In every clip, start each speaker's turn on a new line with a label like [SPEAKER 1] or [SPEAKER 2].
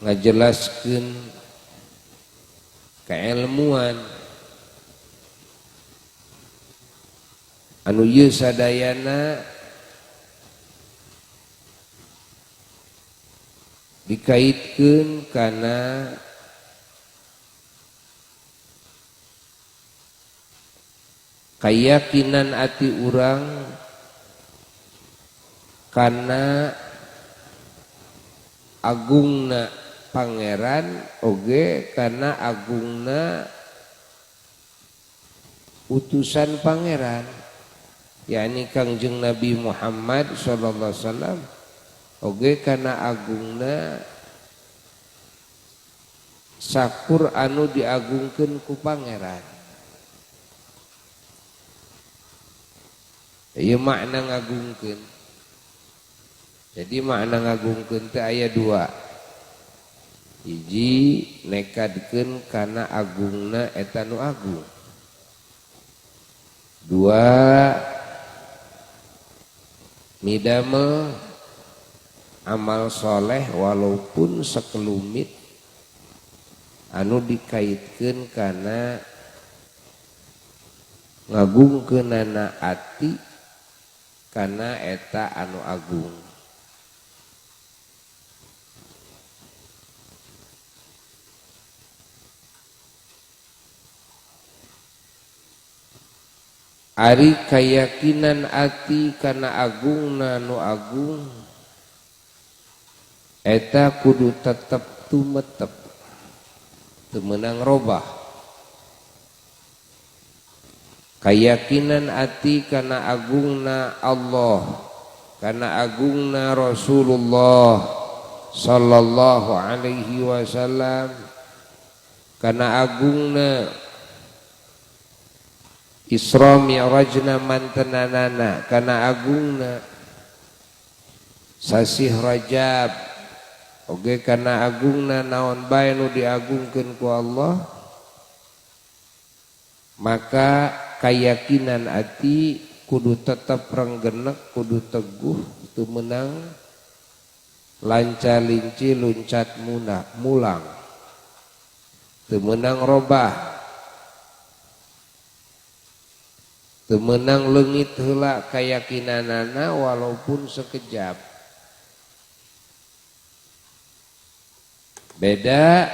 [SPEAKER 1] Ngajelaskeun keilmuan anu ieu sadayana dikaitkeun kana kayakinan ati urang kana agungna pangeran oge kana agungna utusan pangeran yakni Kangjeng Nabi Muhammad sallallahu alaihi wasallam oge kana agungna sakur anu diagungkeun ku pangeran. Ieu makna ngagungkeun. Jadi makna ngagungkeun teh aya dua. Hiji nekadkeun kana agungna eta nu agung. Dua midamel amal soleh walaupun sekelumit anu dikaitkeun kana ngagungkeunana ati kana eta anu agung. Ari kayakinan ati kana agungna nu agung eta kudu tetep tumetep teu meunang robah. Kayakinan ati kana agungna Allah, kana agungna Rasulullah sallallahu alaihi wasallam, kana agungna Isra Mi'rajna mantenanana, kana agungna sasih Rajab oge kana agungna naon bae nu diagungkeun ku Allah, maka kayakinan ati kudu tetep renggenek, kudu teguh, teu meunang lanca linci luncat mulang, teu meunang robah, teu meunang leungit heula kayakinanana walaupun sekejap. Beda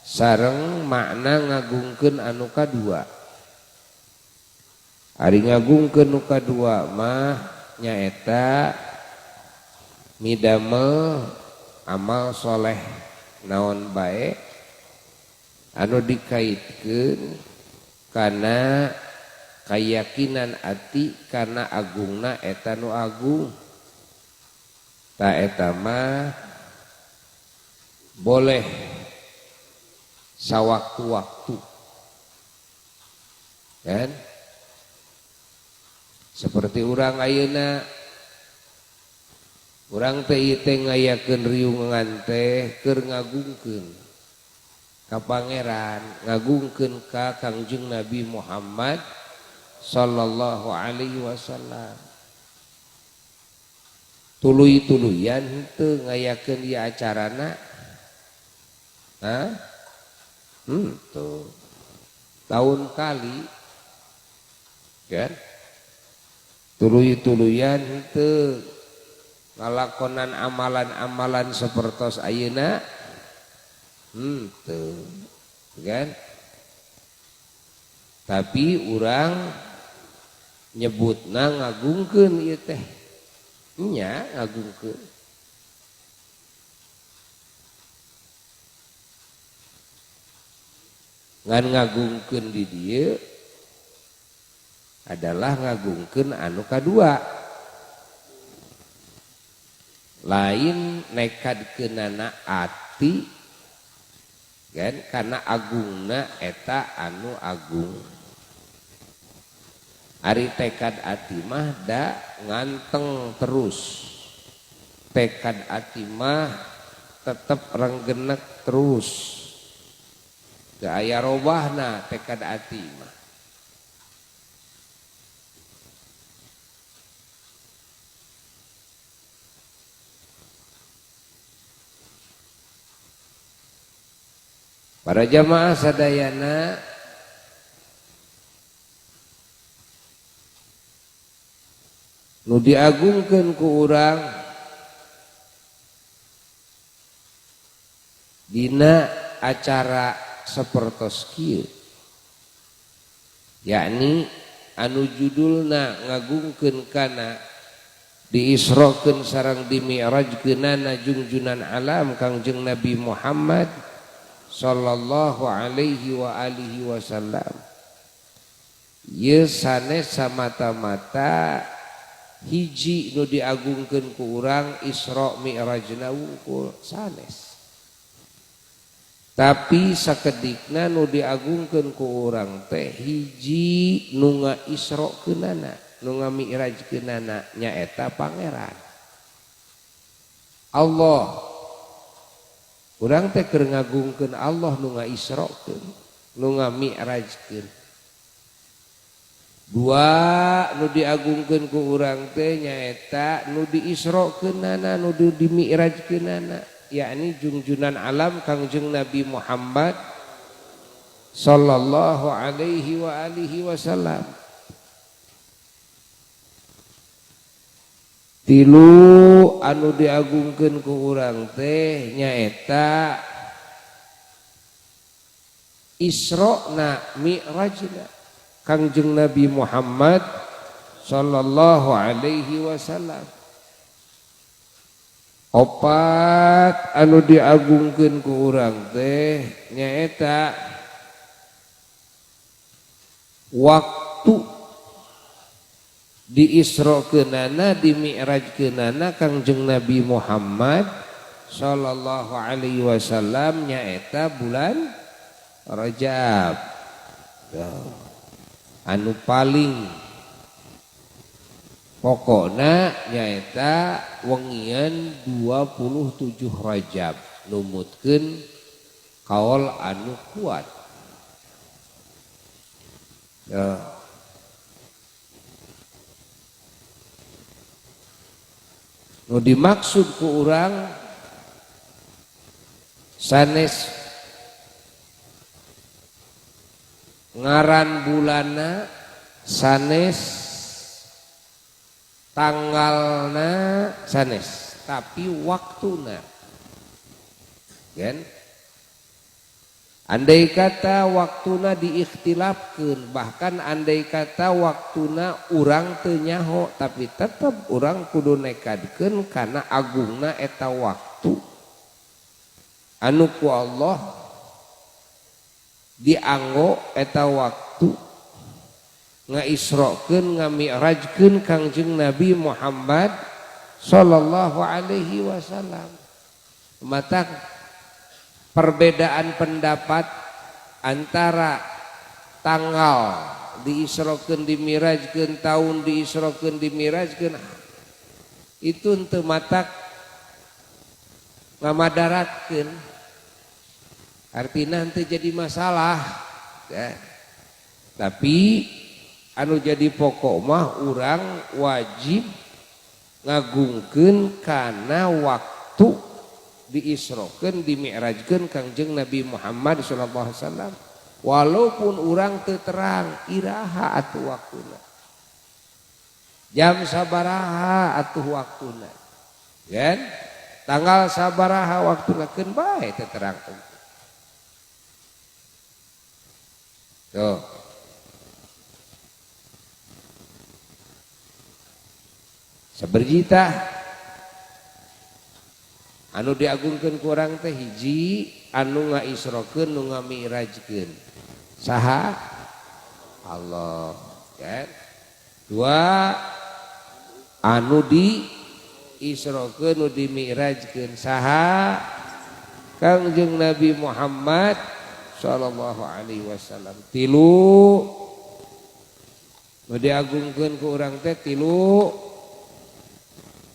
[SPEAKER 1] sareng makna ngagungkeun anu kadua. Ari ngagungkeun nu kadua mah nyaeta midamel amal soleh naon bae anu dikaitkeun kana kayakinan ati kana agungna eta nu agung. Ta eta mah boleh sawaktu-waktu, kan? Seperti urang ayeuna, urang teh ieu teh ngayakeun riungan teh keur ngagungkeun ka pangeran, ngagungkeun ka Kangjeng Nabi Muhammad sallallahu alaihi wasallam. Tuluy-tuluyan henteu ngayakeun ieu acarana. Hah? Tuh. Tahun kali, kan? Tuluy-tuluyan henteu ngalakonan amalan-amalan sapertos ayeuna henteu, kan? Tapi urang nyebutna ngagungkeun ieu teh. Nya ngagungkeun. Ngan ngagungkeun di dieu adalah ngagungkeun anu kadua. Lain nekadkeunana ati, kan? Karena agungna eta anu agung. Ari tekad ati mah da nganteng terus. Tekad ati mah tetep renggenek terus. Teu aya robahna tekad ati mah. Para jamaah sadayana, nu diagungkeun ku urang dina acara sapertos kieu, yakni anu judulna ngagungkeun kana diisrokeun sareng dimi'rajkeunana jungjunan alam Kangjeng Nabi Muhammad sallallahu alaihi wa alihi wasallam. Ieu sanes samata-mata hiji nu diagungkeun ku urang Isra Mi'rajna wungkul sanes, tapi sakedikna nu diagungkeun ku urang teh hiji nu ngaisrokeunana, nu ngami'rajkeunana nyaeta Pangeran Allah. Urang teh keur ngagungkeun Allah nu ngaisrokeun, nu ngami'rajkeun. Dua nu diagungkeun ku urang teh nyaeta nu diisrokeunana, nu dimi'rajkeunana, yakni jungjunan alam Kangjeng Nabi Muhammad sallallahu alaihi wa alihi wasallam. Tilu anu diagungkeun ku urang teh nyaeta Isra'na Mi'rajna Kangjeng Nabi Muhammad sallallahu alaihi wasallam. Opat anu diagungkeun ku urang teh nyaeta waktu diisrokeunana, dimi'rajkeunana Kangjeng Nabi Muhammad sallallahu alaihi wasallam nyaeta bulan Rajab. Anu paling pokokna nyaeta wengian 27 Rajab numutkeun kaol anu kuat. Ya. Nu dimaksud ku urang sanes ngaran bulana, sanes tanggalna, sanes, tapi waktuna. Kan? Andai kata waktuna diikhtilafkeun, bahkan andai kata waktuna urang teu nyaho, tapi tetep urang kudu nekadkeun kana agungna eta waktu anu ku Allah dianggo eta waktu ngaisrokeun, ngami'rajkeun Kangjeng Nabi Muhammad sallallahu alaihi wasallam. Mata perbedaan pendapat antara tanggal diisrokeun, dimirajkeun, tahun diisrokeun, dimirajkeun, itu henteu matak ngamadaratkeun, artinya henteu jadi masalah ya. Tapi anu jadi pokok mah urang wajib ngagungkeun kana waktu diisrokeun, dimi'rajkeun Kangjeng Nabi Muhammad sallallahu alaihi wasallam, walaupun urang teu terang iraha atuh waktuna, jam sabaraha atuh waktuna, kan tanggal sabaraha waktuna, keun bae teu terang. Tuh. Saberjita anu diagungkeun ku urang teh hiji anu ngaisrokeun, nu ngami'rajkeun saha? Allah, kan? Dua anu diisrokeun, nu dimi'rajkeun saha? Kangjeng Nabi Muhammad sallallahu alaihi wasallam. Tilu nu diagungkeun ku urang teh tilu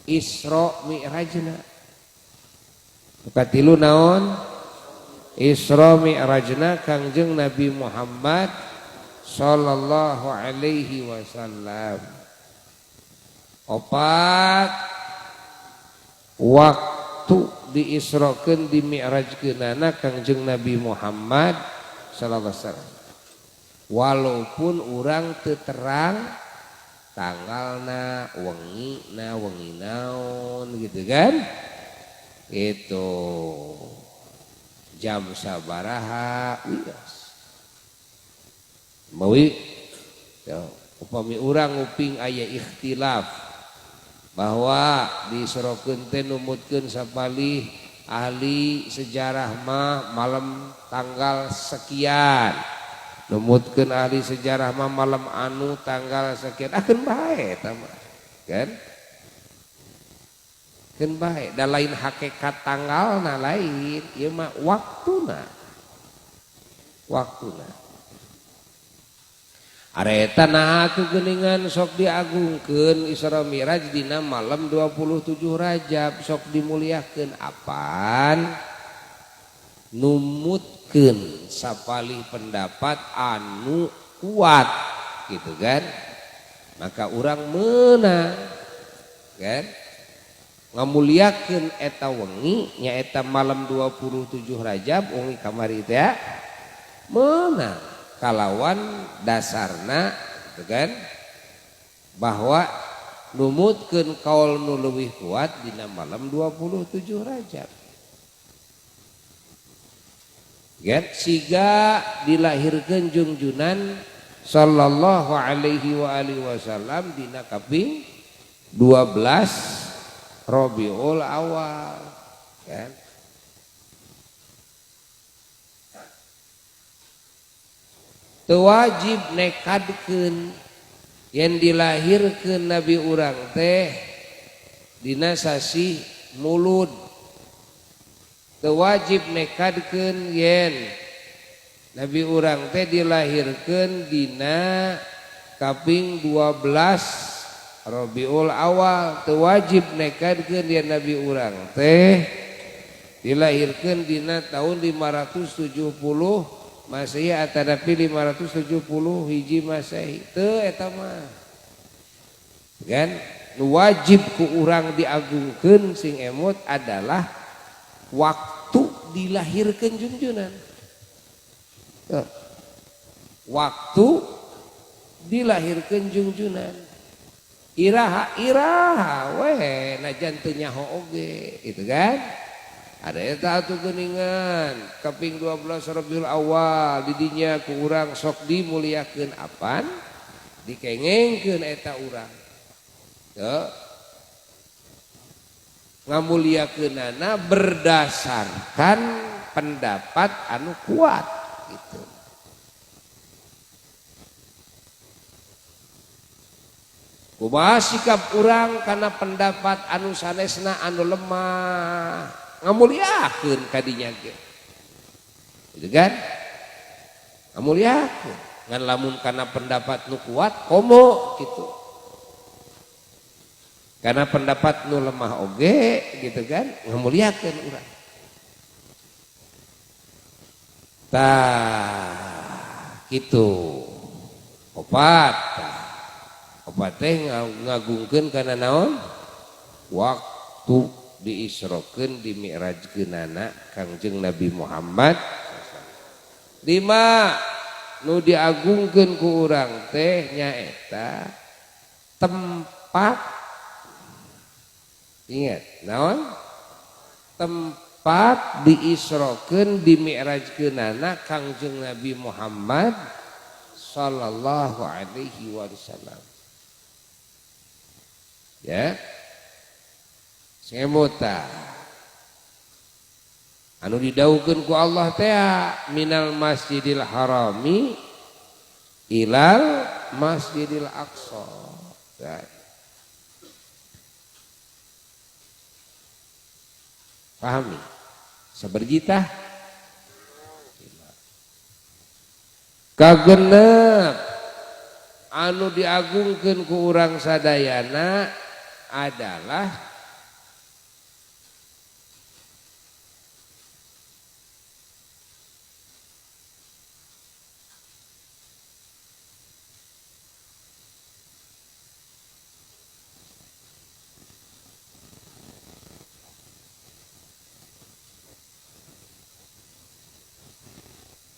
[SPEAKER 1] Isra Mi'rajna. Katilu naon? Isra Mi'rajna Kangjeng Nabi Muhammad sallallahu alaihi wasallam. Opat waktu Waktu diisrokeun dimi'rajkeunana Kangjeng Nabi Muhammad sallallahu alaihi wasallam. Walaupun urang teu terang tanggalna, wengi na, wengi naon gitu kan? Itu jam sabaraha wios. Mawi ya, upami urang nguping aya ikhtilaf bahwa diisrokeun teh numutkeun sapalih ahli sejarah mah malam tanggal sekian, numutkeun ahli sejarah mah malam anu tanggal sekian, akeun bae eta mah kan? Keun bae da lain hakikat tanggalna lain, ieu mah waktuna. Waktuna. Areta nah atuh geuningan sok diagungkeun Isra Mi'raj dina malam 27 Rajab sok dimuliakeun apan numutkeun sapalih pendapat anu kuat gitu kan, maka urang meunang kan ngamuliakeun eta wengi nyaeta malam 27 Rajab wengi kamari teh meunang kalawan dasarna gitu kan bahwa numutkeun kaul nu leuwih kuat dina malam 27 Rajab. Kan siga dilahirkeun jungjunan sallallahu alaihi wa alihi wasallam dina kaping 12 Rabiul Awal kan. Teu wajib nekadkeun yen dilahirkeun nabi urang teh dina sasih Mulud. Teu wajib nekadkeun yen nabi urang teh dilahirkeun dina kaping 12 Rabiul Awal. Teu wajib nekadkeun yen nabi urang teh dilahirkeun dina tahun 570 Masehi atanapi 570 hiji Masehi. Teu eta mah. Kan nu wajib ku urang diagungkeun sing emot adalah waktu dilahirkeun junjunan. Tuh. Waktu dilahirkeun junjunan. Iraha iraha we najan teu nyaho oge gitu kan. Ada eta atuh geuningan kaping 12 Rabiul Awal didinya ku urang sok dimuliakeun apan dikengengkeun eta urang. Teu ngamuliakeunana berdasarkan pendapat anu kuat gitu. Kumaha sikap urang kana pendapat anu sanesna anu lemah ngamuliakeun kadinya ge. Gitu kan? Ngamuliakeun. Ngan lamun kana pendapat nu kuat komo gitu. Karena pendapat nu lemah oge gitu kan ngamuliakeun urang. Tah kitu. Opat. Opat teh ngagungkeun kana naon? Waktu diisrokeun dimi'rajkeunana Kangjeng Nabi Muhammad. Lima nu diagungkeun ku urang teh nyaeta tempat. Ingat naon? Tempat diisrokeun dimi'rajkeunana Kangjeng Nabi Muhammad sallallahu alaihi wasallam. Ya. Semota anu didaukeun ku Allah teh minal Masjidil Harami ilal Masjidil Aqsa. Pahami? Saberjitah kagenep anu diagungkeun ku urang sadayana adalah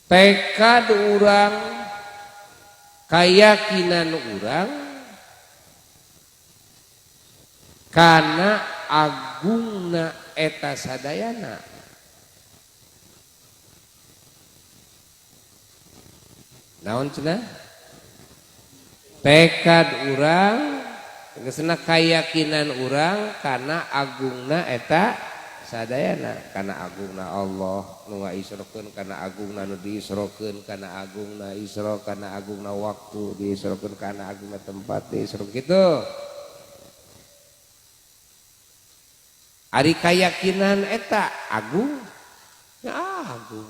[SPEAKER 1] Tekad urang, keyakinan urang kana agungna eta sadayana. Naon cenah? Tekad urang geusna keyakinan urang kana agungna eta sadayana, kana agungna Allah nu ngaisrokeun, kana agungna nu diisrokeun, kana agungna isra, kana agungna waktu diisrokeun, kana agungna tempat diisro gitu. Ari keyakinan eta agung, ya agung.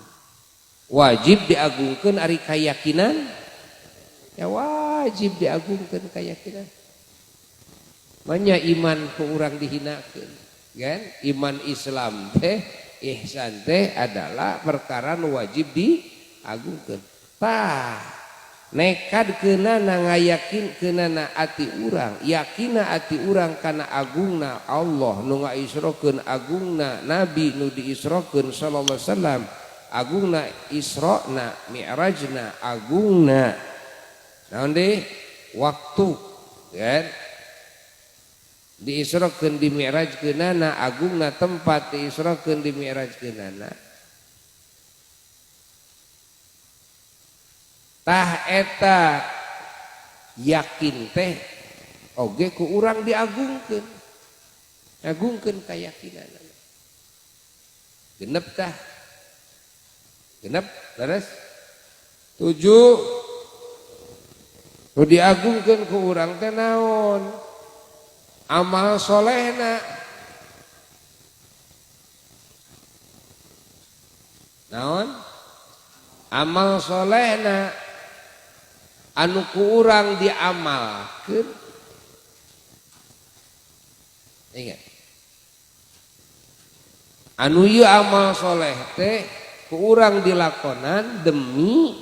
[SPEAKER 1] Wajib diagungkeun ari keyakinan, ya wajib diagungkeun keyakinan. Manya iman ku urang dihinakeun, kan? Iman Islam teh, ihsan teh adalah perkara nu wajib diagungkeun. Tah, nekad keunana ngayakin keunana ati urang, yakina ati urang kana agungna Allah nu ngaisrokeun, agungna Nabi nu diisrokeun sallallahu alaihi wasallam, agungna Isrona, Mi'rajna, agungna naon deui? Waktu, kan? Diisrokeun di Mi'rajkeunana, agungna tempat diisrokeun di Mi'rajkeunana. Tah eta yakin teh oge ku urang diagungkeun. Agungkeun kayakinanana. Genep tah. Genep, leres? 7. Nu diagungkeun ku urang teh naon? Amal solehna. Naon? Amal solehna anu ku urang diamalkeun. Ingat. Anu ieu amal soleh teh ku urang dilakonan demi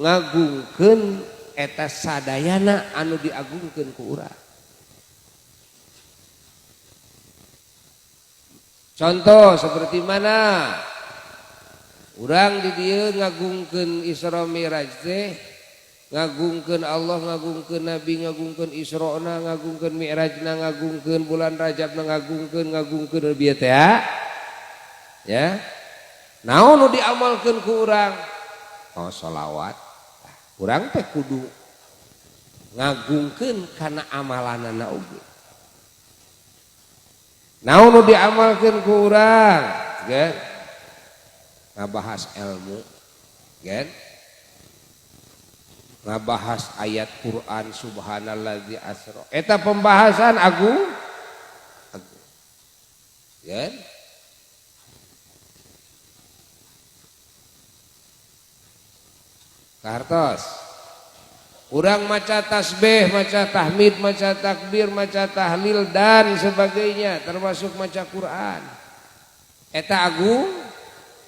[SPEAKER 1] ngagungkeun eta sadayana anu diagungkeun ku urang. Contoh seperti mana? Urang di dieu ngagungkeun Isra Mi'raj teh, ngagungkeun Allah, ngagungkeun Nabi, ngagungkeun Israna, ngagungkeun Mi'rajna, ngagungkeun bulan Rajabna, ngagungkeun bieu teh ya. Naon nu diamalkeun ku urang? Oh, sholawat. Urang teh kudu ngagungkeun kana amalanana oge. Naon nu diamalkeun ku urang? Gen? Ngabahas ilmu, gen? Ngabahas ayat Quran subhanallazi asra. Eta pembahasan agung. Agung. Gen? Kartos. Urang maca tasbih, maca tahmid, maca takbir, maca tahlil dan sebagainya, termasuk maca Quran. Eta agung,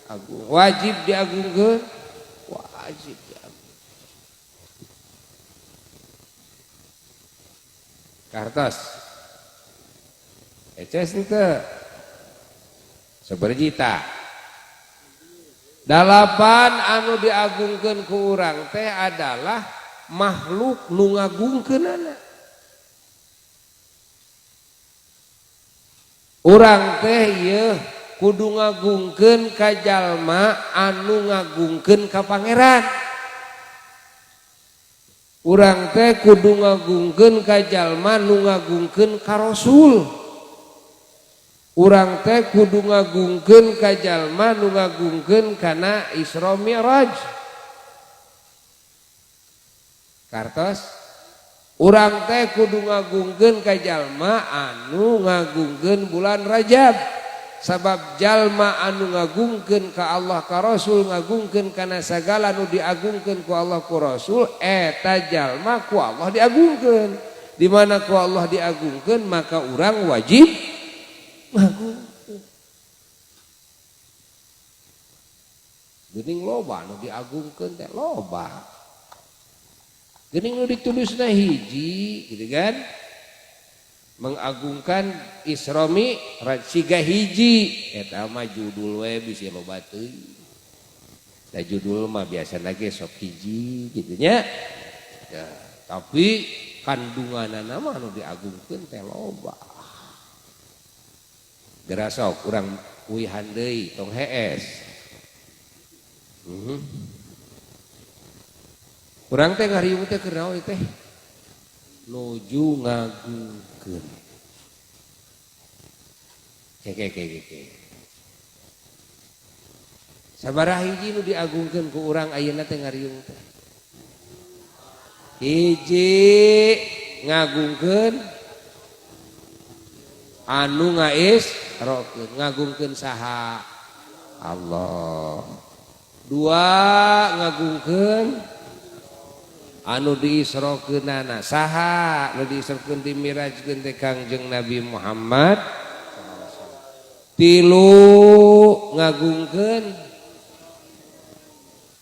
[SPEAKER 1] agung. Wajib diagungkeun, wajib diagungkeun. Kartos. Eces henteu. Seberjita. 8 anu diagungkeun ku urang teh adalah makhluk nu ngagungkeunana. Urang teh ieu kudu ngagungkeun ka jalma anu ngagungkeun ka pangeran. Urang teh kudu ngagungkeun ka jalma nu ngagungkeun ka Rasul. Urang teh kudu ngagungkeun ka jalma nu ngagungkeun kana Isra Mi'raj. Kartos urang teh kudu ngagungkeun ka jalma anu ngagungkeun bulan Rajab. Sabab jalma anu ngagungkeun ka Allah ka Rasul, ngagungkeun kana sagala nu diagungkeun ku Allah ku Rasul, eta jalma ku Allah diagungkeun. Di mana ku Allah diagungkeun maka urang wajib ngagungkeun. Geuning loba nu diagungkeun teh loba. Geuning nu ditulisna hiji gitu kan? Mengagungkan Isra Mi'raj siga hiji eta mah judul we bisi loba teuing. Da judul mah biasa lagi sok hiji gitu nya. Ya, tapi kandunganana mah anu diagungkeun teh loba. Geura sok urang uihan deui tong hees. Urang teh ngariung teh keur naon teh? Nuju ngagungkeun. Ke ke ke ke. Sabaraha hiji nu diagungkeun ku urang ayeuna teh ngariung teh? Hiji ngagungkeun anu ngaisrokeun, ngagungkeun saha? Allah. Dua ngagungkeun anu diisrokeunana saha? Nu diisrokeun dimirajkeun teh Kangjeng Nabi Muhammad. Tilu ngagungkeun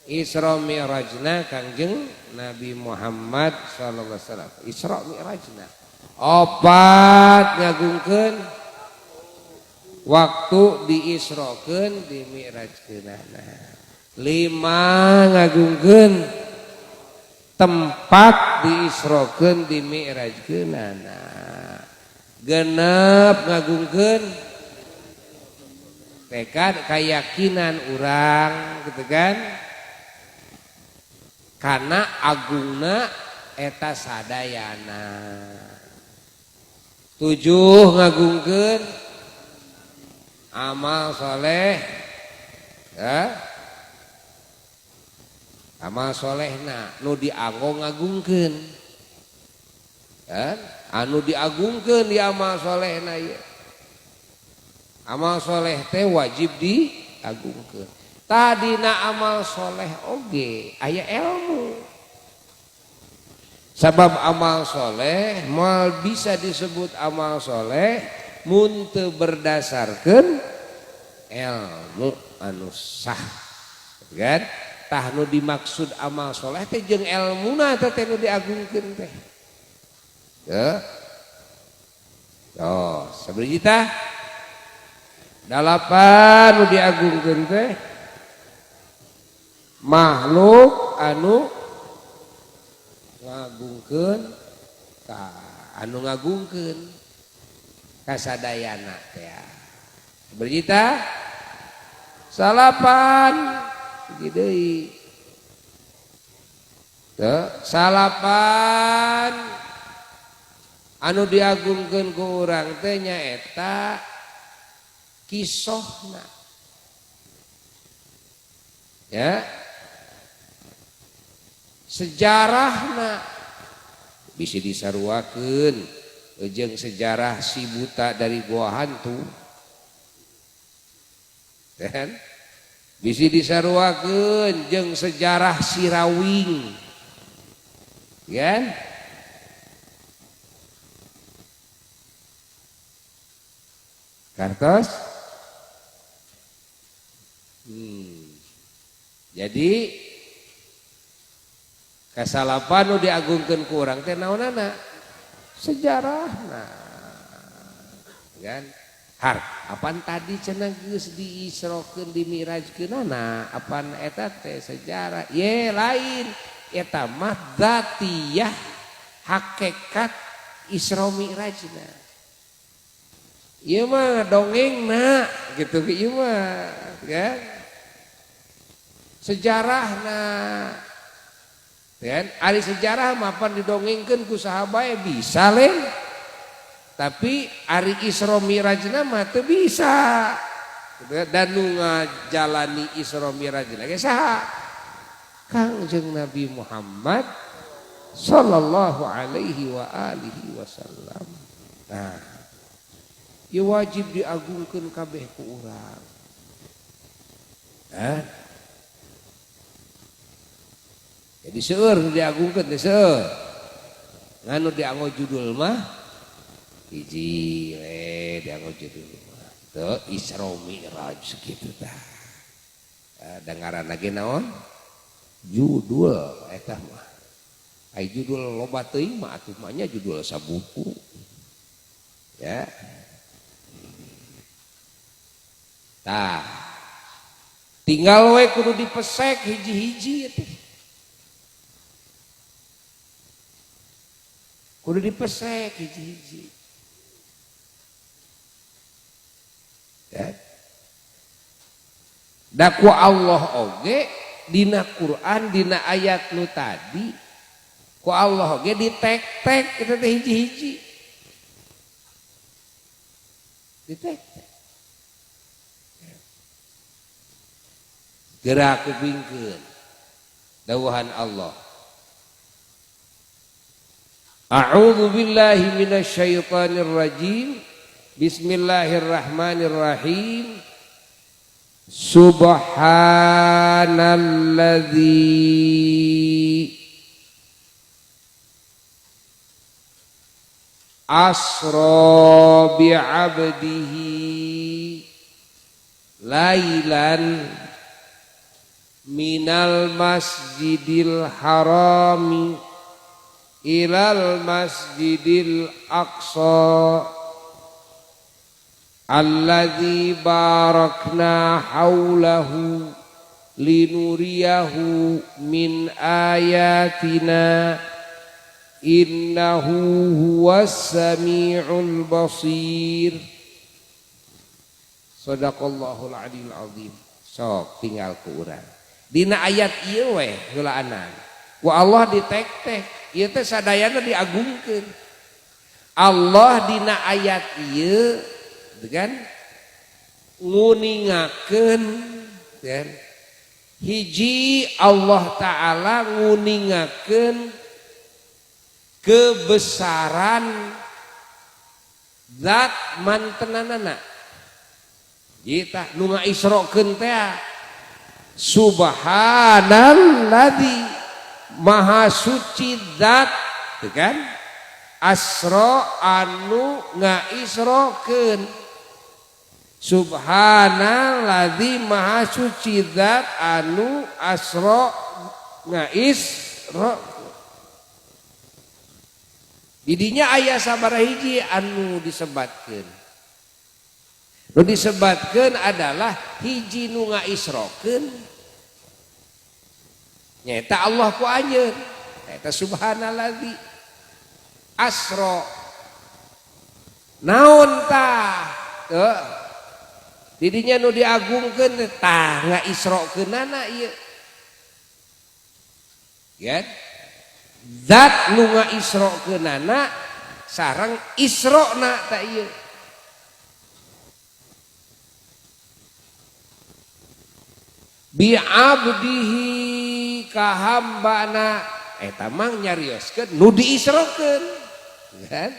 [SPEAKER 1] Isra Mi'rajna Kangjeng Nabi Muhammad sallallahu alaihi wasallam. Isra Mi'rajna. Opat ngagungkeun waktu diisrokeun dimi'rajkeunana. Lima ngagungkeun tempat diisrokeun dimi'rajkeunana. Genep ngagungkeun tekad keyakinan urang gitu kan. Karena agungna eta sadayana. Tujuh ngagungkeun amal soleh, ya. Amal solehna nu dianggo ngagungkeun, kan? Anu diagungkeun di amal solehna ieu. Amal soleh teh wajib diagungkeun. Tadina amal soleh oge aya ilmu. Sabab amal soleh moal bisa disebut amal soleh mun teu berdasarkeun ilmu anu sah. Kan? Tah nu dimaksud amal soleh teh jeung elmuna teh nu diagungkeun teh. Ya. Oh, sabaraha tah? Dalapan nu diagungkeun teh makhluk anu ngagungkeun ka anu ngagungkeun kasadayana teh. Berita salapan hiji deui. Teu salapan anu diagungkeun ku urang teh nyaeta kisohna. Ya. Sejarahna bisa disaruakeun jeung sejarah si buta dari gua hantu. Kan? Bisa disaruakeun jeung sejarah si rawing. Kan? Kartos? Jadi kasalapan nu diagungkeun ku urang teh naonana? Sejarahna. Kan? Har, apan tadi cenah geus diisrokeun dimirajkeunana, apan eta teh sejarah? Ye lain, eta mah dzatiyah hakikat Isra Mi'rajna. Ieu mah dongengna gitu ieu mah, kan? Sejarahna. Kan? Ari sejarah mah pan didongengkeun ku saha bae bisa lain. Tapi ari Isra Mi'rajna mah teu bisa. Dan nu ngajalani Isra Mi'rajna ge saha? Kangjeng Nabi Muhammad sallallahu alaihi wa alihi wasallam. Nah, ieu wajib diagungkeun kabeh ku urang. Hah? Jadi seueur nu diagungkeun teh seueur. Ngan nu dianggo judul mah hiji we dianggo judul mah. Teu Isra Mi'raj kitu tah. Da ngaranna ge naon? Judul eta mah. Ai judul loba teuing mah atuh mah nya judul sabuku. Ya. Tah. Tinggal we kudu dipesek hiji-hiji teh. Kudu dipesek hiji-hiji. Ya. Da ku Allah oge dina Quran dina ayat nu tadi ku Allah oge ditek-tek eta teh hiji-hiji. Ditek-tek. Gerak kupingkeun dawuhan Allah. A'udzu billahi minasyaitonir rajim. Bismillahirrahmanirrahim. Subhanalladzi asra bi'abdihi lailan minal masjidil harami ilal masjidil aqsa alladzi barakna haulahu linuriyahu min ayatina innahu huwas samiul basir. Shadaqallahul aliyul azim. Sok tinggal ku urang dina ayat ieu we heulaanan ku Allah ditek-tek ieu teh sadayana diagungkeun Allah dina ayat ieu kan nguningakeun kan hiji Allah Ta'ala nguningakeun kebesaran zat mantenanana. Jita nu ngaisrokeun teh subhanalladzi maha suci zat kan asra anu ngaisrokeun. Subhanalladzi maha suci zat anu asra ngaisro. Didinya aya sabaraha hiji anu disebatkeun. Nu disebatkeun adalah hiji nu ngaisrokeun nyaeta Allah ku anjeun. Eta subhanalladzi asra. Naon tah? Teu. Didinya nu diagungkeun tah ngaisrokeunana ieu. Ya. Zat nu ngaisrokeunana sareng isrona tah ieu. Bi abdihi ka hambana eta mah nyarioskeun nu diisrokeun kan.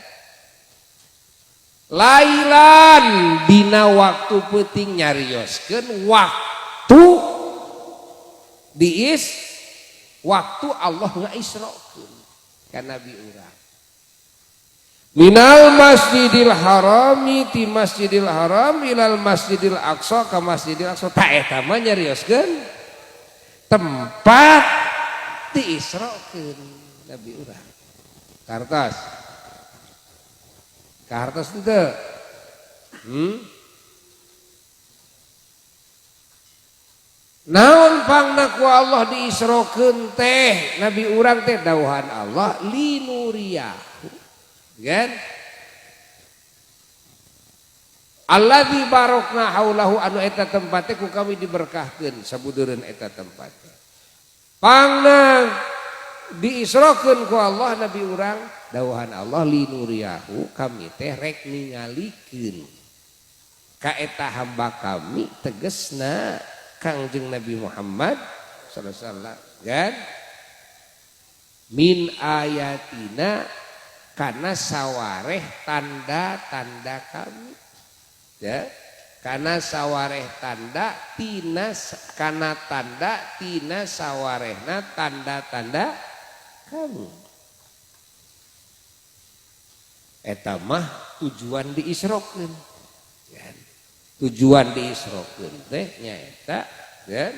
[SPEAKER 1] Lailan dina waktu peuting nyarioskeun waktu diis waktu Allah ngaisrokeun ka nabi urang. Minal masjidil harami ti masjidil haram ilal masjidil aqsa ka masjidil aqsa ta eta mah nyarioskeun tempat diisrokeun nabi urang. Kartos. Kartos teu? Naon pangna ku Allah diisrokeun teh nabi urang teh dawuhan Allah linuriyahu. Kan? Alladzi barokna haulahu anu eta tempate ku kami diberkahkeun sabudeureun eta tempate. Pangna diisrokeun ku Allah nabi urang dawuhan Allah linuriyahu kami teh rek ningalikeun ka eta hamba kami tegesna Kangjeng Nabi Muhammad sallallahu alaihi wasallam kan min ayatina karena sawareh tanda-tanda kami ya karena sawareh tanda tina karena tanda tina sawarehna tanda-tanda kami eta mah tujuan diisrokeun ya. Tujuan diisrokeun teh nyaeta ya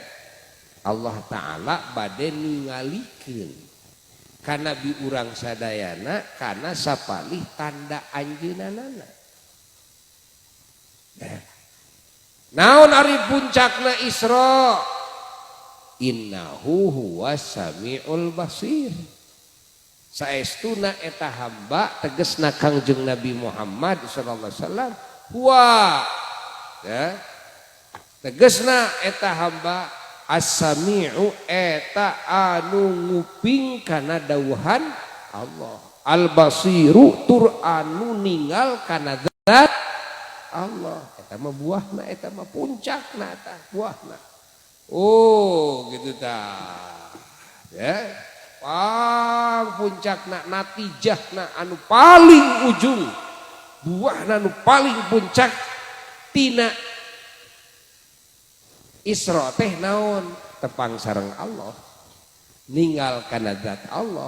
[SPEAKER 1] Allah Ta'ala bade ningalikeun kana bi urang sadayana kana sapalih tanda anjeunana. Nah. Naon ari puncakna Isra? Innahu huwas samiul basir. Saestuna eta hamba tegesna Kangjeng Nabi Muhammad sallallahu alaihi wasallam huwa ya. Tegesna eta hamba as-sami'u eta anu nguping kana dawuhan Allah, al-basiru tur anu ningal kana zat Allah. Eta mah buahna, eta mah puncakna tah buahna. Oh gitu tah. Ya. Pang puncakna natijahna anu paling ujung, buahna anu paling puncak tina Isra teh naon? Tepang sareng Allah, ninggal kana zat Allah,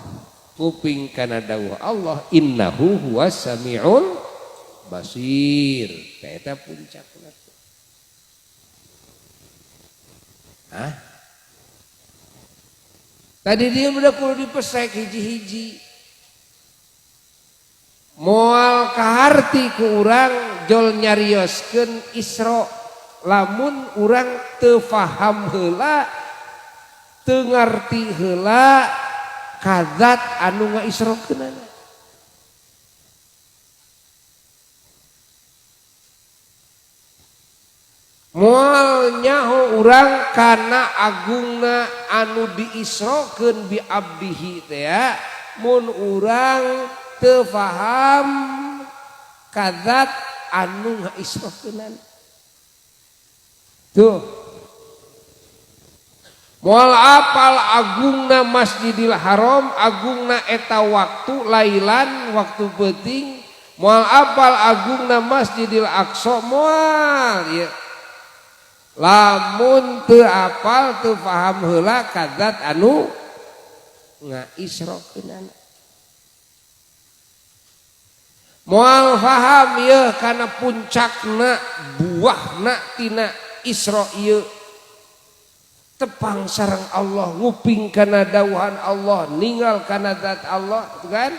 [SPEAKER 1] kuping kana dawuh Allah, innahu huwas samiul basir. Eta puncakna. Hah? Tadi dia udah kudu dipesek hiji-hiji. Moal kaharti ku urang jol nyarioskeun Isra lamun urang teu faham heula, teu ngarti heula kadzat anu ngaisrokeunana. Moal nyaho urang kana agungna anu diisrokeun bi abdihi teh ya, mun urang teu faham kadzat anu ngaisrokeunana. Tuh. Moal apal agungna Masjidil Haram, agungna eta waktu lailan, waktu peuting. Moal apal agungna Masjidil Aqsa, moal ieu. Lamun teu apal teu faham heula kadzat anu ngaisrokeunana. Moal faham ieu kana puncakna buahna tina Isra ieu. Tepang sareng Allah, nguping kana dawuhan Allah, ningal kana zat Allah, gitu kan?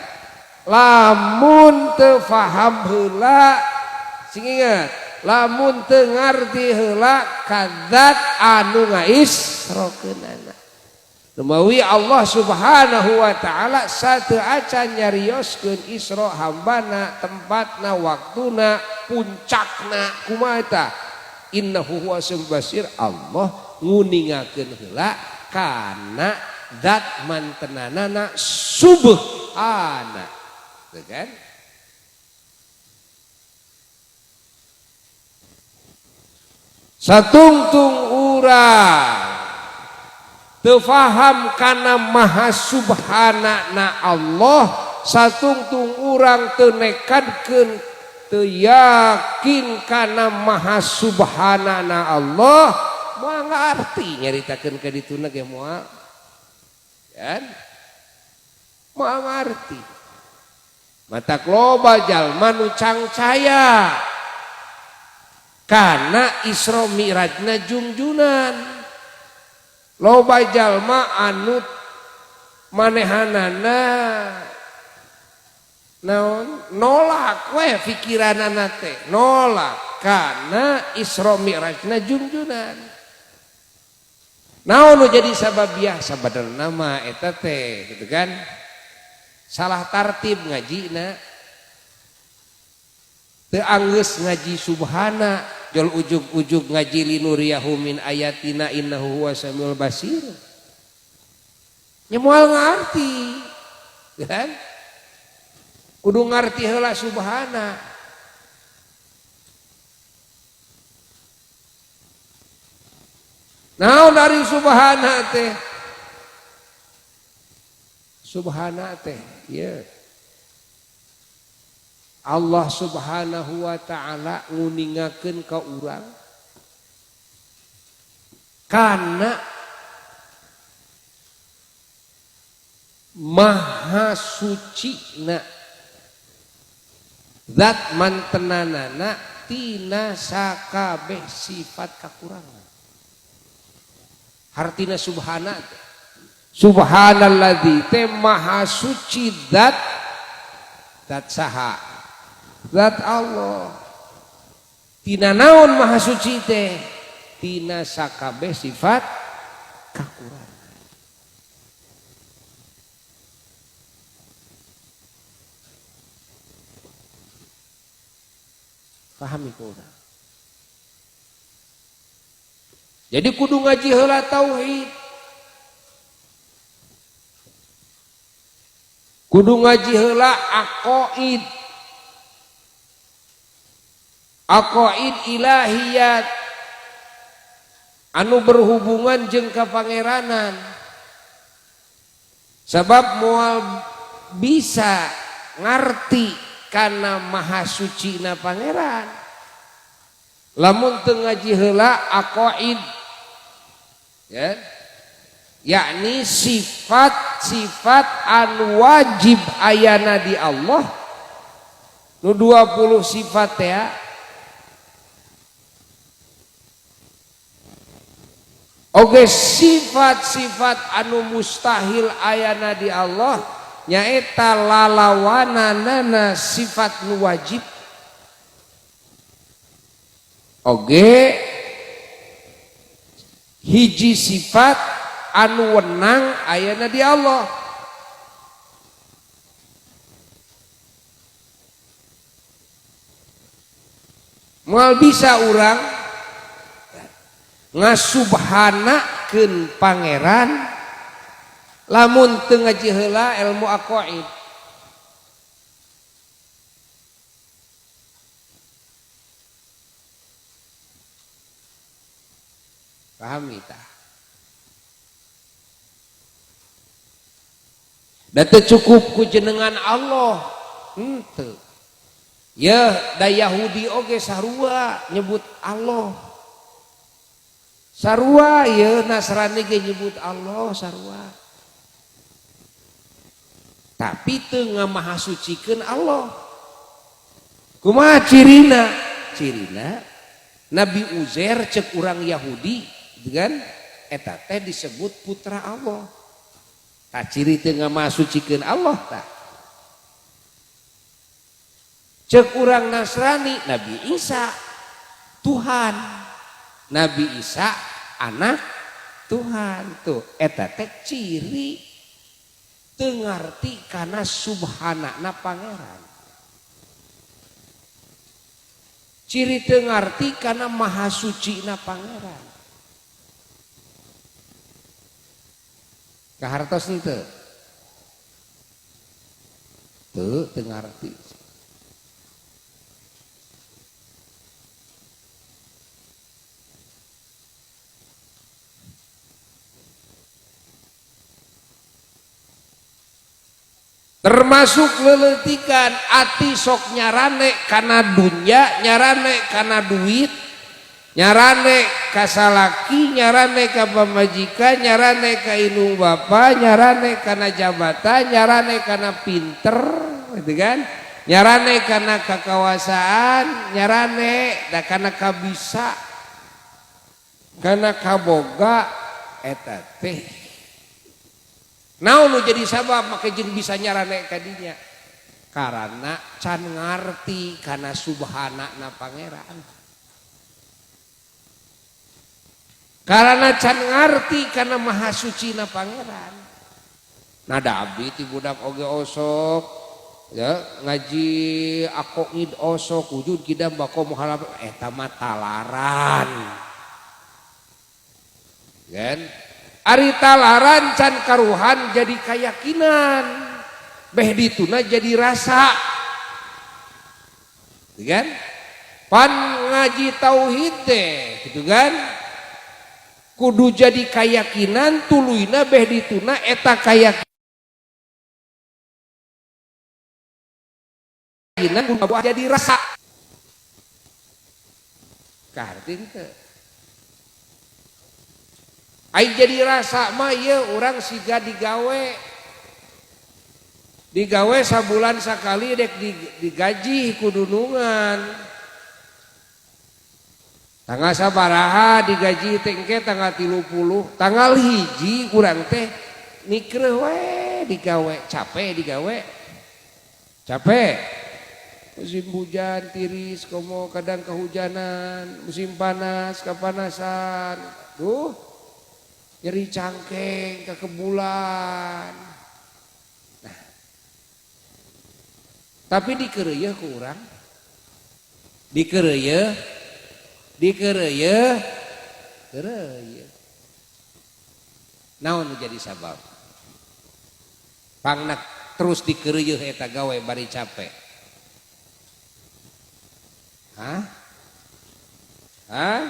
[SPEAKER 1] Lamun teu faham heula, sing ingat, lamun teu ngarti heula kadzat anu ngaisrokeunana. Lumawi Allah Subhanahu wa taala sateu acan nyarioskeun Isra hambana, tempatna, waktuna, puncakna kumaha eta? Innahu huwas basir. Allah nguningakeun heula kana zat mantenanana subhana. Tuh kan? Satungtung urang teu faham kana maha subhana na Allah, satungtung urang teu nekadkeun, teu yakin kana maha subhana na Allah, moal ngarti nyaritakeun ka dituna ge moal. Kan? Moal ngarti. Matak loba jalma nu cangcaya kana Isra Mi'rajna jungjunan. Loba jalma anu manehanana naon nolak we pikiranana teh, nolak kana Isra Mi'rajna jungjunan. Naon nu jadi sababiah sabadarna mah eta teh gitu kan? Salah tartib ngajina. Teu anggeus ngaji subhana, jol ujug-ujug ngaji linuriyahu min ayatina innahu huwas samiul basir. Nya moal ngarti. Kan? Kudu ngarti heula subhana. Naon ari subhana teh? Subhana teh ieu. Allah Subhanahu wa taala nguningakeun ka urang kana maha sucina zat mantenanana tina sakabeh sifat kakurangan. Hartina subhana teh. Subhanalladzi teh maha suci zat, zat saha? Zat Allah. Tina naon maha suci teh? Tina sakabeh sifat kakurangan. Pahami ku urang. Jadi kudu ngaji heula tauhid. Kudu ngaji heula aqaid. Aqaid ilahiyat anu berhubungan jeung kapangeranan. Sebab moal bisa ngarti kana maha sucina pangeran lamun teu ngaji heula aqaid, ya, yakni sifat-sifat anu wajib ayana di Allah nu 20 sifat ya. Oke, sifat-sifat anu mustahil ayana di Allah nyaeta lalawananana sifat nu wajib. Oge hiji sifat anu wenang ayana di Allah. Moal bisa urang ngasubhanakeun pangeran lamun teu ngaji heula ilmu aqaid. Pahami tah? Da teu cukup ku jenengan Allah henteu. Ya da Yahudi oge sarua nyebut Allah. Sarua ya Nasrani ge nyebut Allah sarua. Tapi teu ngamahasucikeun Allah. Kumaha cirina? Cirina Nabi Uzair cek urang Yahudi dengan eta teh disebut putra Allah. Tah ciri teu ngamahasucikeun Allah tah. Cek urang Nasrani Nabi Isa Tuhan. Nabi Isa anak Tuhan tuh eta teh ciri teu ngarti kana subhanana pangeran. Ciri teu ngarti kana maha sucina pangeran. Kahartos henteu? Teu, teu ngarti. Termasuk leletikan ati sok nyarane kana dunya, nyarane kana duit, nyarane ka salaki, nyarane ka pamajikan, nyarane ka indung bapa, nyarane kana jabatan, nyarane kana pinter, gitu kan? Nyarane kana kakawasaan, nyarane da kana kabisa, kana kaboga eta teh. Naon nu jadi sabab make jeung bisa nyarane ka dinya? Karena can ngarti kana subhanana pangeran. Karena can ngarti kana maha sucina pangeran. Nah da abdi ti budak oge osok ya ngaji aqaid osok wujud kidam bako muhalaf eta mah talaran. Kan? Ari talaran can karuhan jadi keyakinan, beh dituna jadi rasa, gitu kan? Pan ngaji tauhid teh, gitu kan? Kudu jadi keyakinan, tuluyna beh dituna eta keyakinan kudu jadi rasa. Kaharti teu? Aing jadi rasa mah ieu urang siga digawe. Digawe sabulan sakali dek digaji ku dunungan. Tanggal sabaraha digaji teh engke tanggal 30, tanggal 1 urang teh mikreuh we digawe, capek digawe. Capek. Musim hujan tiris komo kadang kehujanan, musim panas kepanasan. Duh, nyeri cangkeng kekebulan. Nah, tapi dikeureuyeun ku urang, dikeureuyeun, dikeureuyeun, keureuyeun. Naon nu jadi sabab? Pangna terus dikeureuyeun eta gawe bari capek. Hah? Hah?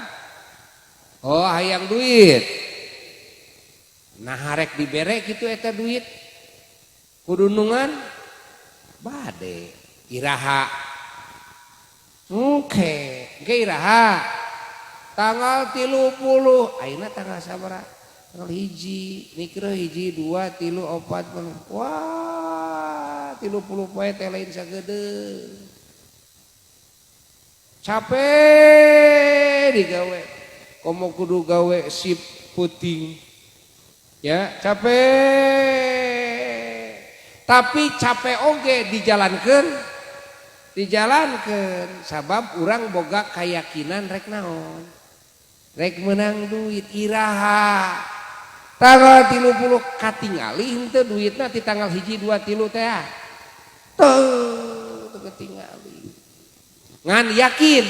[SPEAKER 1] Oh, hayang duit. Nah, harek dibere kitu eta duit. Kudunungan bade iraha. Oke, engke iraha. Tanggal 30, ayeuna tanggal sabaraha? Tanggal 1, mikir 1, 2, 3, 4, wah, 30 poe teh lain sagedeung. Capek digawe, komo kudu gawe sip puting, ya capek. Tapi capek oge dijalankan, dijalankan. Sabab urang boga keyakinan rek naon, rek menang duit iraha. Tanggal 30 katingali henteu duitna ti tanggal 1, 2, 3 teh. Teu ketingali. Ngan yakin,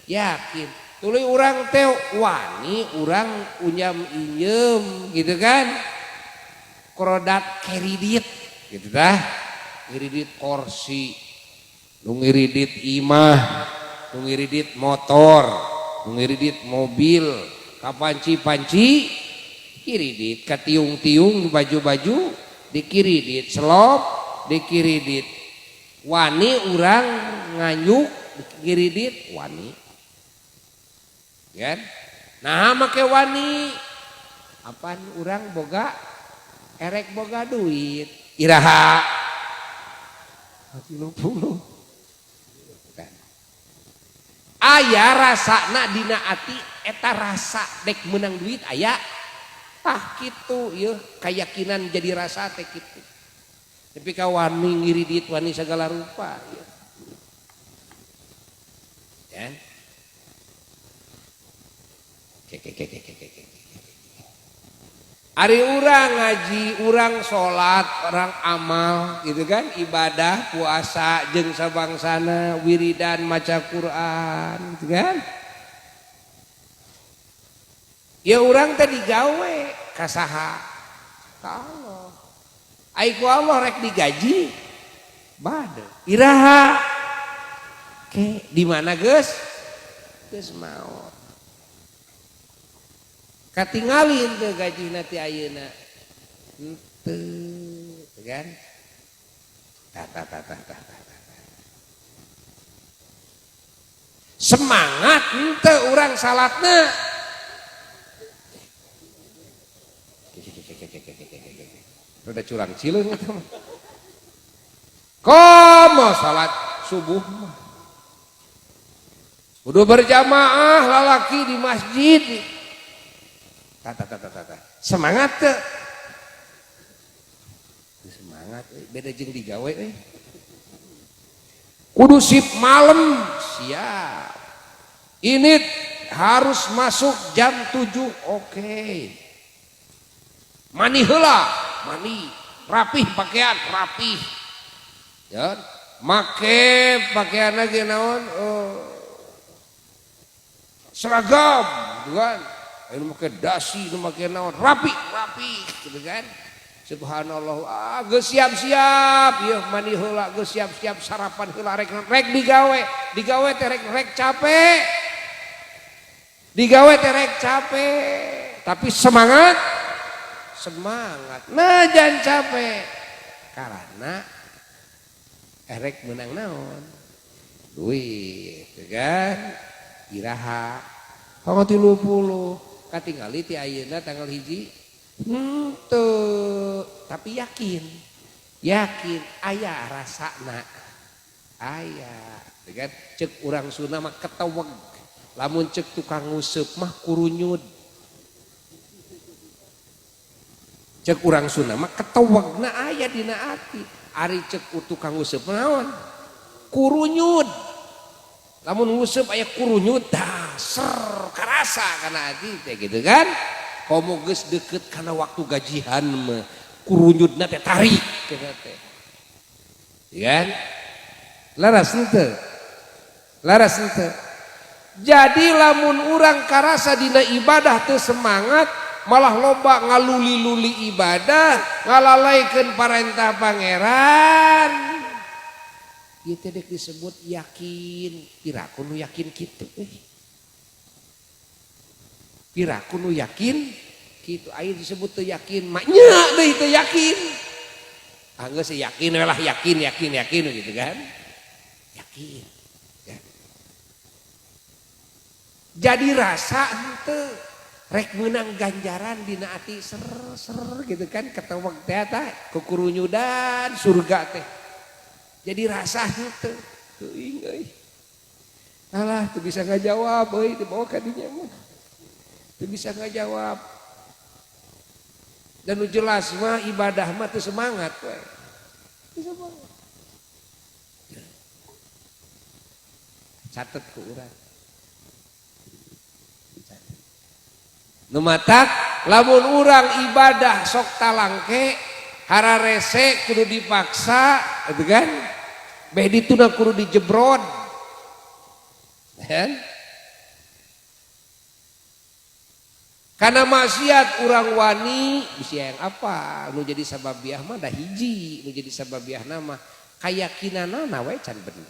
[SPEAKER 1] yakin. Tuluy urang teh wani, urang unyam injem gitu kan, krodat kredit gitu dah, ngiridit kursi, nu ngiridit imah, nu ngiridit motor, nu ngiridit mobil, kapanci-panci kiridit, katiung-tiung baju-baju dikiridit, selop dikiridit. Wani urang nganyuk kiridit wani kan. Nah make wani apaan urang boga erek boga duit iraha 30 kan. Aya rasana dina ati eta rasa dek menang duit aya tah kitu ieu keyakinan jadi rasa teh kitu. Tapi ka wani ngiridit wani segala rupa ya. Kan? Ke. Ari urang ngaji, urang salat, orang amal gitu kan, ibadah, puasa jeung sabangsana, wiridan maca Quran gitu kan. Ya urang teh digawe ka saha? Ka Allah. Ai ku Allah rek digaji bade. Iraha? Ke di mana geus? Geus maot. Katingalin teu gajina ti ayeuna. Henteu, kan? Tah tah tah tah tah. Semangat henteu urang salatna. Udah curang cileung eta mah. Komo salat subuh mah. Kudu berjamaah lalaki di masjid. Tah tah tah tah tah. Semangat teu? Semangat beda jeung digawe euy. Kudu sip malam siap. Ini harus masuk jam 7 oke. Mani heula, mani, rapih pakaian, rapih. Ya, make pakaian lagi naon? Seragam, gitu kan? Ini make dasi, ini make naon? Rapi, rapi, gitu kan? Subhanallah, ah, geus siap-siap, ieu mani heula, geus siap-siap sarapan heula rek rek digawe, digawe teh rek rek capek. Digawe teh rek capek, tapi semangat. Semangat. Nah jangan capek. Karena erek menang naon? Duit, kan? Iraha. Tanggal 30 katingali ti ayeuna tanggal 1. Henteu, tapi yakin. Yakin aya rasana. Aya, kan? Cek urang Sunda mah keteweg. Lamun cek tukang nguseup mah kurunyud. Cek urang Sunda mah ketewegna aya dina ati. Ari cek tukang nguseup naon? Kurunyud. Lamun nguseup aya kurunyud dasar karasa kana hati teh gitu kan. Komo geus deukeut kana waktu gajian mah kurunyudna teh tarik kita teh. Ya kan? Laras henteu. Laras henteu. Jadi lamun urang karasa dina ibadah teu semangat malah loba ngaluli-luli ibadah, ngalalaikeun parentah pangeran. Ieu teh dek disebut yakin, piraku nu yakin kitu euy. Piraku nu yakin kitu aya disebut teu yakin, mah nya deui teu yakin. Ah geus yakin we lah yakin yakin yakin gitu kan. Yakin. Ya. Jadi rasa henteu rek meunang ganjaran dina ati ser ser gitu kan ketewek teh tah kukurunyudan surga teh. Jadi rasa henteu teuing euy. Alah teu bisa ngajawab euy dibawa ka dinya mah. Teu bisa ngajawab. Dan nu jelas mah ibadah mah teu semangat we. Teu semangat. Catet ku urang. Nu matak lamun urang ibadah sok talangke hararese kudu dipaksa gitu kan. Beh dituna kudu dijebrod. Kan? Karena maksiat urang wani bisa yang apa nu jadi sababiah mah dah hiji nu jadi sababiah nama kayakinanana we can bener.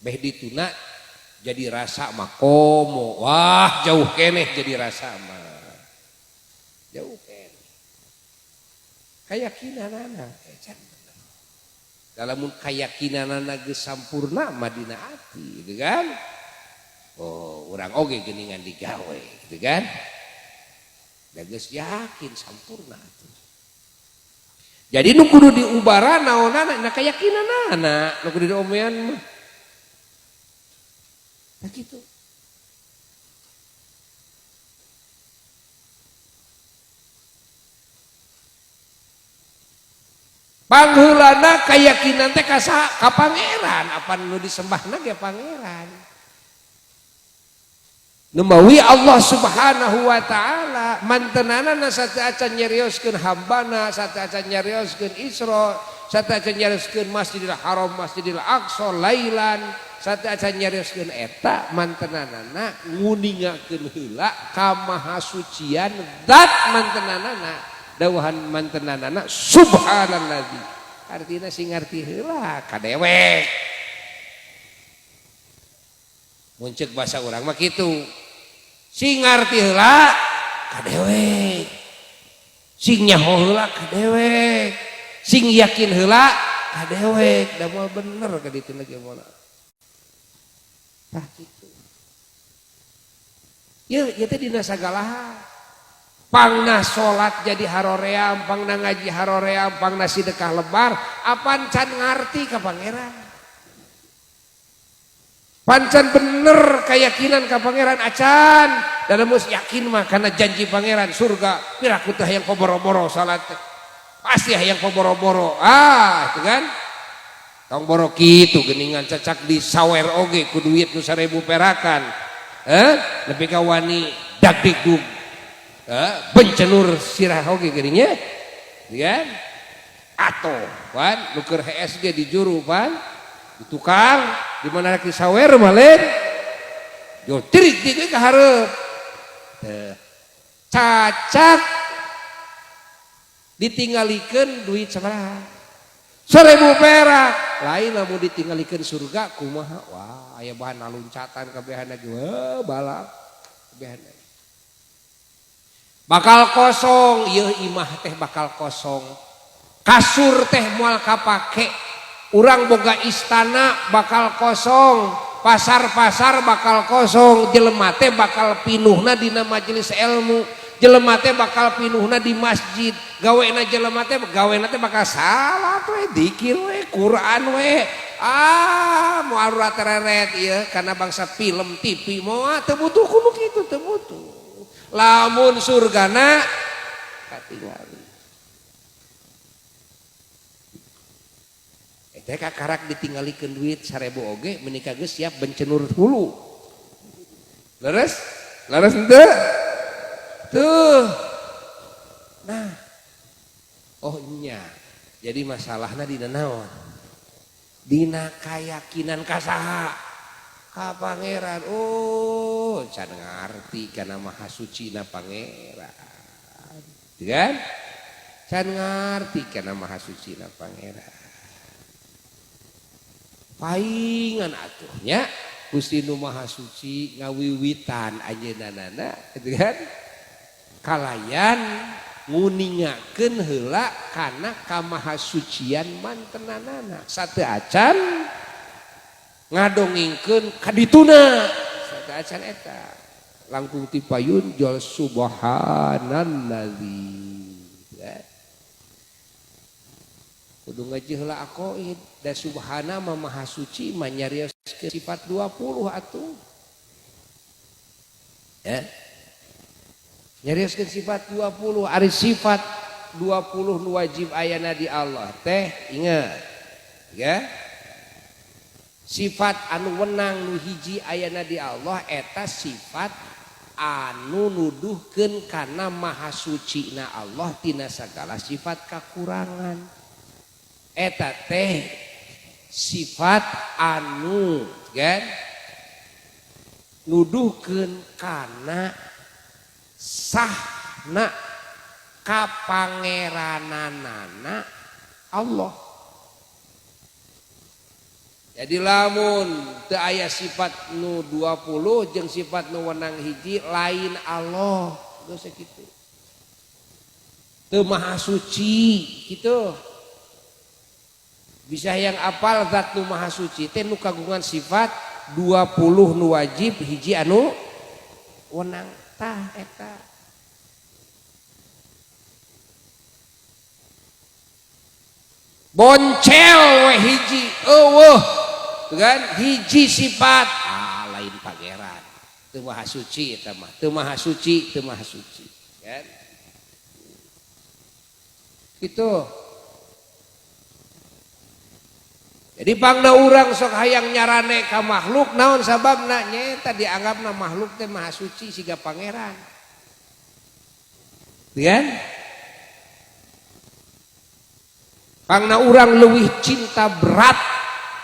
[SPEAKER 1] Beh dituna jadi rasa mah komo wah jauh keneh jadi rasa mah jauh keneh kayakinanana can bener. Lamun kayakinanana geus sampurna mah dina ati gitu kan. Oh urang oge geuningan digawe gitu kan. Da geus yakin sampurna atuh. Jadi nu kudu diubara naonana na kayakinanana nu kudu diomean mah. Tah kitu. Pangheulana kayakinan teh ka saha? Ka pangeran, apan nu disembahna ge pangeran. Numawi Allah Subhanahu wa taala mantenanana sateuacan nyarioskeun hambana, sateuacan nyarioskeun Isra, sateuacan nyarioskeun Masjidil Haram, Masjidil Aqsa lailan, sateuacan nyarioskeun eta mantenanana nguningakeun heula kamahasucian zat mantenanana, dawuhan mantenanana subhanalladzi. Artina sing ngarti heula ka dewek. Mun ceuk basa urang mah kitu. Sing ngarti heula ka dewek. Sing nyaho heula ka dewek. Sing yakin heula ka dewek. Da moal bener ka ditu lagi moal. Tah kitu. Ieu ieu teh dina sagala hal. Pangna salat jadi haroream, pangna ngaji haroream, pangna sedekah lebar, apan can ngarti ka pangeran. Pancan bener keyakinan ka pangeran acan dalam mus yakin mah karena janji pangeran surga piraku teh hayang paboro-boro salat teh pasti hayang paboro-boro ah itu kan tong boro kitu geuningan cacak di sawer oge ku duit nu 1000 perakan nepi ka wani dagdikdug bencenur sirah oge geuning nya kan atoh pan nu keur HSG di juru pan ditukar di mana rek disawer mah lain yo tirik tirik ka hareup cacak ditinggalikeun duit sabaraha 1000 perak lain lamun ditinggalikeun surga kumaha wah aya bahan loncatan kabehan lagi wah balap kabehan bakal kosong ieu imah teh bakal kosong kasur teh moal kapake urang boga istana bakal kosong, pasar-pasar bakal kosong, jelema teh bakal pinuhna dina majelis ilmu, jelema teh bakal pinuhna di masjid, gawena jelema teh gawena teh bakal salat we, dikir we, Quran we. Ah, moal tereret ieu karena bangsa film TV moal teu butuh kudu kitu teu butuh. Lamun surgana katingali. Eta kakarak ditinggalikeun duit 1000 oge meuni geus siap bencenur hulu. Leres? Leres henteu? Tuh. Nah. Oh nya. Jadi masalahna dina naon? Dina kayakinan ka saha? Ka pangeran. Oh, can ngarti kana maha sucina pangeran. Kan? Can ngarti kana maha sucina pangeran. Paingan atuhnya Gusti nu Maha Suci ngawiwitan anjeunna gitu kan kalayan nguningakeun heula kana kamahasucian mantenanana sateu acan ngadongengkeun kadituna sateu acan eta langkung ti payun jol subhanallazi kudu ngaji heula aqoid da subhana mah maha suci mah nyarioskeun sifat 20 atuh ya nyarioskeun sifat 20 ari sifat 20 nu wajib ayana di Allah teh ingat ya sifat anu wenang nu hiji ayana di Allah eta sifat anu nuduhkeun kana maha sucina Allah tina sagala sifat kakurangan eta teh sifat anu kan nuduhkeun kana sahna kapangerananana Allah. Jadi lamun teu aya sifat nu 20 jeung sifat nu wenang hiji lain Allah geus sakitu. Teu maha suci kitu. Bisa yang apal zat nu maha suci teh nu kagungan sifat 20 nu wajib hiji anu wenang tah eta. Boncel we hiji eueuh kan hiji sifat ah lain pangeran teu maha suci eta mah teu maha suci teu maha suci kan kitu. Jadi pangna urang sok hayang nyarane ka makhluk naon sababna nyaeta dianggapna makhluk teh maha suci siga pangeran. Kan? Pangna urang leuwih cinta berat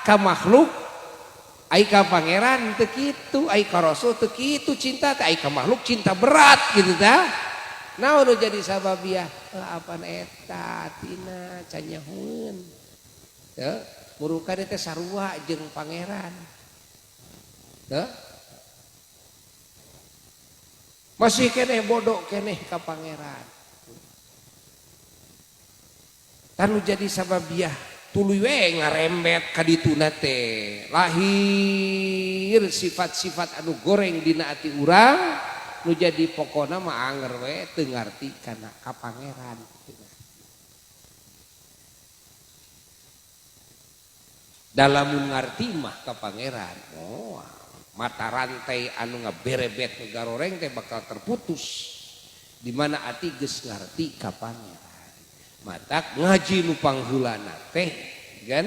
[SPEAKER 1] ka makhluk ai ka pangeran teu kitu, ai ka rasul teu kitu cinta teh, ai ka makhluk cinta berat kitu tah. Naon nu jadi sababiah? Apan eta tina can nyahoeun. Teu murukan teh sarua jeung pangeran. Teu? Masih keneh bodoh keneh ka pangeran. Tanu jadi sababiah tuluy we ngarembet ka dituna teh. Lahir sifat-sifat anu goreng dina ati urang nu jadi pokona mah anger we teu ngarti kana ka pangeran. Dalam ngarti mah ka pangeran, oh, mata rantai anu ngaberebet ngegaroreng teh bakal terputus. Di mana ati geus ngarti ka pangeran. Matak ngaji nu pangheulana teh kan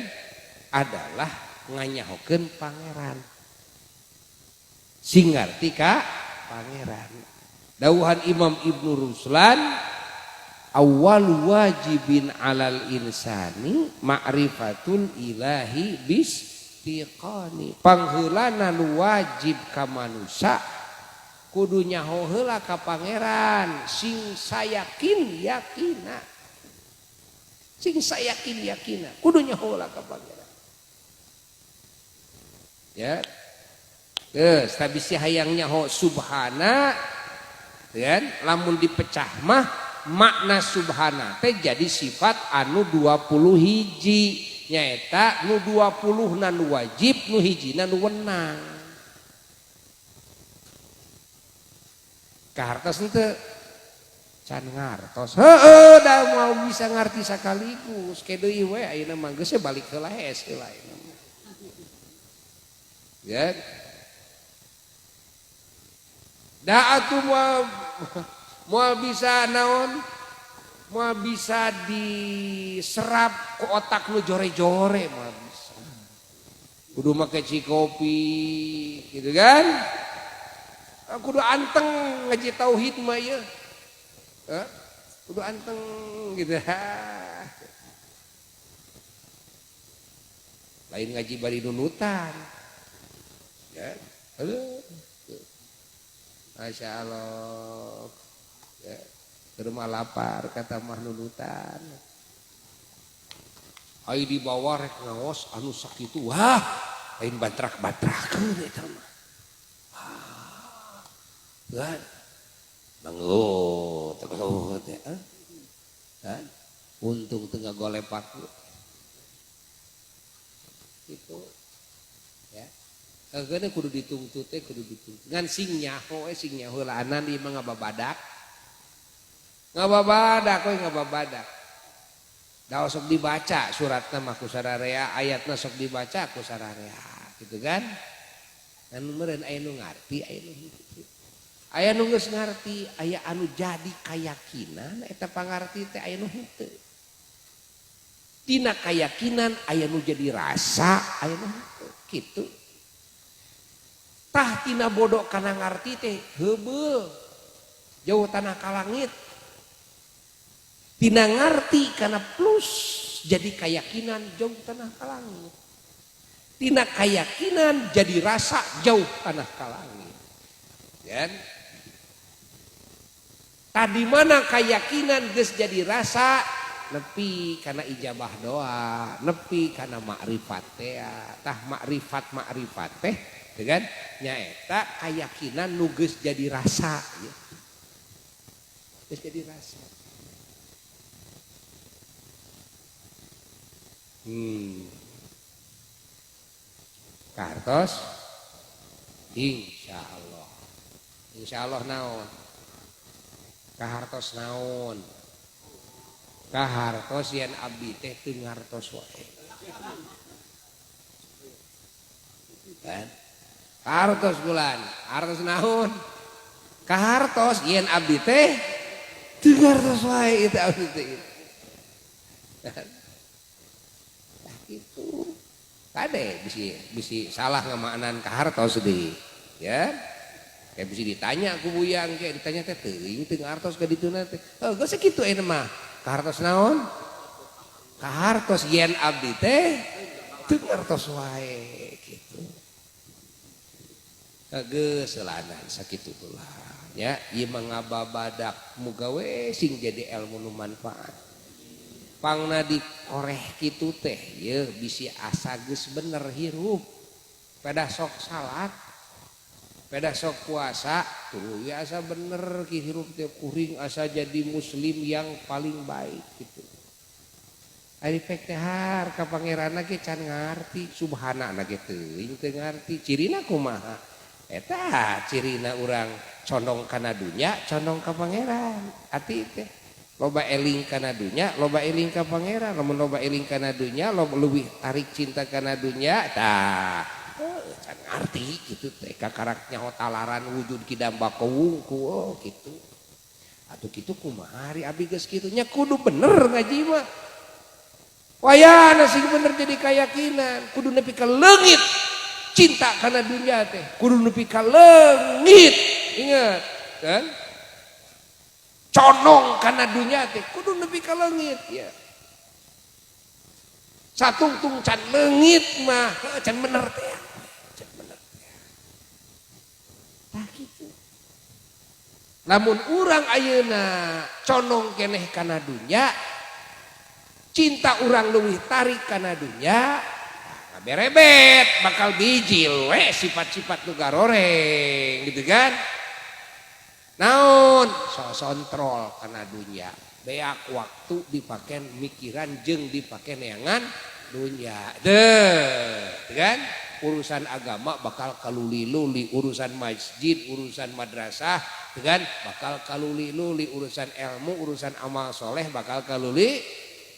[SPEAKER 1] adalah nganyahokeun pangeran. Sing ngarti ka pangeran. Dawuhan Imam Ibnu Ruslan awal wajibin alal insani ma'rifatul ilahi bistiqani. Pangheulana nu wajib ka manusa kudu nyaho heula ka pangeran sing sayakin yakina. Sing sayakin yakina kudu nyaho heula ka pangeran. Ya. Geus tabisi hayang nyaho subhana kan lamun dipecah mah makna subhana teh jadi sifat anu 20 hiji nyaeta nu 20 na nu wajib nu hijina nu wenang. Kahartos henteu can ngartos heueuh da moal bisa ngarti sakaligus ke deui we ayeuna mah geus balik heula hees heula ayeuna. Ya. Da atuh moal bisa naon moal bisa diserap ke otak nu jore-jore moal bisa. Kudu make cikopi gitu kan. Kudu anteng ngaji tauhid mah ieu. Kudu anteng gitu. Lain ngaji bari nunutan. Ya. Aduh. Masya Allah. Ya. Ke rumah lapar kata mah nunutan. Ai di bawah rek ngaos anu sakitu wah lain bantrak-bantrakeun eta mah. Kan? Bangun, tegut ya. Kan? Untung teu ngagolepak. Gitu. Ya. Kagana kudu ditungtut teh kudu ditungtut. Ngan sing nyaho we sing nyaho laanan ieu mah ngababadak. Ngababadak we ngababadak. Da sok dibaca suratna mah ku sararea, ayatna sok dibaca ku sararea, gitu kan? Ngan meureun aya nu ngarti, aya nu henteu. Aya nu geus ngarti, aya anu jadi kayakinan eta pangarti teh aya nu henteu. Tina kayakinan aya nu jadi rasa, aya nu henteu, kitu. Tah tina bodoh kana ngarti teh heubeul. Jauh tanah ka langit. Tina ngarti kana plus jadi kayakinan jauh tanah ka langit. Tina kayakinan jadi rasa jauh tanah ka langit. Kan? Tadi mana kayakinan geus jadi rasa nepi kana ijabah doa, nepi kana makrifat teh. Tah makrifat teh kan nyaeta kayakinan nu geus jadi rasa ya. Geus jadi rasa. Kartos insyaallah. Insyaallah naon? Kahartos naon? Kahartos yen abdi teh teu ngartos wae. Kan? Kahartos bulan, hartos naon? Kahartos yen abdi teh teu ngartos wae itu abdi teh. Nah, itu kade bisi salah ngamaknan kahartos deui, ya. Kayak bisi ditanya ku buyang, kayak ditanya teh teuing teu ngartos ka dituna teh. Heuh, geus sakitu ayeuna mah. Kahartos naon? Kahartos yen abdi teh teu ngartos wae kitu. Geus seulanan sakitu heula nya, ieu mah ngababadak muga we sing jadi ilmu nu manfaat. Pangna dikoreh kitu teh yeuh bisi asa geus bener hirup. Pedah sok salat, pedah sok puasa, tuh ya asa bener ki hirup teh kuring asa jadi muslim yang paling baik gitu. Ari pek teh har ka pangeranna ge can ngarti, subhanana ge teuing teu ngarti, cirina kumaha? Eta cirina urang condong kana dunya, condong ka pangeran. Ati teh loba eling kana dunya, loba eling ka pangeran. Lamun loba eling kana dunya, loba leuwih tarik cinta kana dunya, tah can ngarti gitu teh kakarak nyaho talaran wujud kidam bakawungku, oh gitu. Atuh kitu kumaha ari abdi geus kitu nya kudu bener ngaji mah. Wayahna sing bener jadi kayakinan, kudu nepi ka leungit cinta kana dunya teh, kudu nepi ka leungit. Ingat, kan? Conong kana dunya teh kudu nepi ka leungit ya. Satungtung can leungit mah can bener teh. Can bener teh. Tah kitu. Lamun urang ayeuna condong keneh kana dunya, cinta urang leuwih tarik kana dunya, berebet bakal bijil we sifat-sifat nu garoreng gitu kan. Naon sosontrol kana dunya, beak waktu dipake mikiran jeung dipake neangan dunya deh kan. Urusan agama bakal kaluli-luli, urusan masjid, urusan madrasah kan bakal kaluli-luli, urusan ilmu, urusan amal soleh bakal kaluli,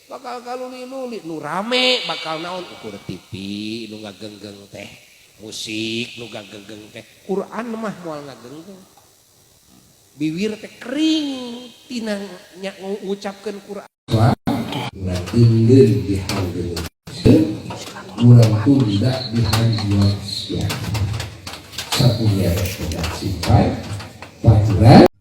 [SPEAKER 1] bakal kaluli-luli. Nu rame bakal naon ukur TV nu ngagenggeng teh, musik nu ngagenggeng teh, Quran mah moal ngagenggeng. Bibir teh kering tina ngucapkeun Quran. Ngagenggeng dihanggeng. Urang tunda di hari bulan sekian. Sakunya simpai paturan.